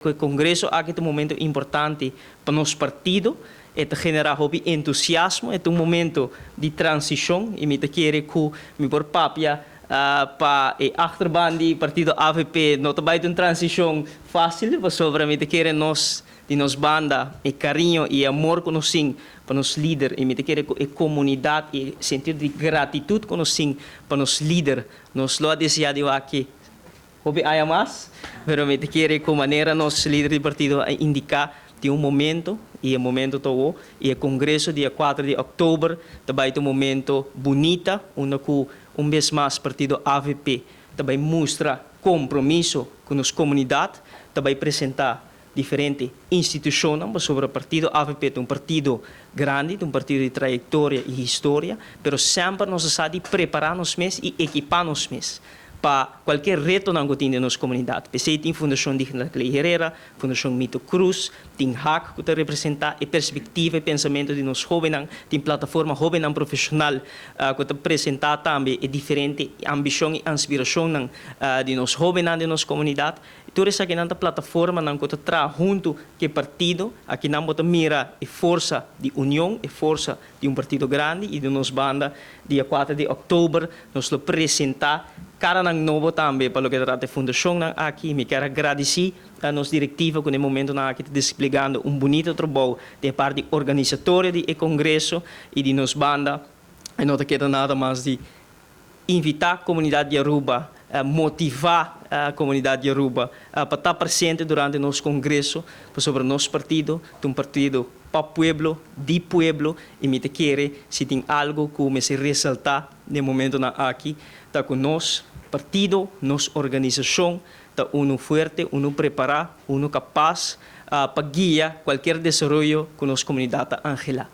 E congreso aki ta un momento importante pa nos partido, e ta genera hopi entusiasmo, e ta un momento di transicion y mi ta kere cu mi por papia pa e achterban di partido AVP, no ta bay un transicion facil, pasobra mi ta kere nos di nos banda e cariño y amor cu nos tin pa nos lider y mi ta kere e comunidad y sentido di gratitud cu nos tin pa nos lider, nos lo a desea di aki hopi aña mas, pero mi ta kere cu manera nos lider di partido a indica, tin un momento y e momento ta awor y e congreso dia 4 di october ta bay un momento bunita unda cu un bes mas partido AVP ta bay mustra compromiso cu nos comunidad, ta bay presenta diferente institucion pasobra partido AVP ta un partido grandi, un partido di trayectoria y historia, pero semper nos sa di prepara nos mes y equipa nos mes pa cualkier reto cu tin den nos comunidad. Pesey tin Fundacion Dignidad Clay Herrera, Fundacion Mito Cruz, tin HAC cu ta representa e perspectiva y pensamento di nos hobennan, tin plataforma hobennan profesional cu ta presenta tambe e diferente ambicion y aspiracion di nos hobennan di nos comunidad. Tur esakinan ta plataformanan cu ta traha hunto cu e partido, akinan bo ta mira e forsa di union, e forsa di un partido grandi y di nos banda, dia 4 di october, nos lo presenta caranan nobo tambe pa loke ta trata fundacion aki. Mi kier gradici na nos directiva cu na e momento aki ta desplegando un bunita trabou di parti organisatorio di congreso y di nos banda e no ta keda nada mas di invita e comunidad di Aruba, motiva e comunidad di Aruba pa ta presente durante nos congreso, pasobra nos partido ta un partido pa pueblo, di pueblo, y mi ta kere si tin algo cu mester resalta na e momento aki, ta cu nos partido, nos organisacion, ta uno fuerte, uno prepara, uno capas pa guia cualkier desaroyo cu nos comunidad ta anhela.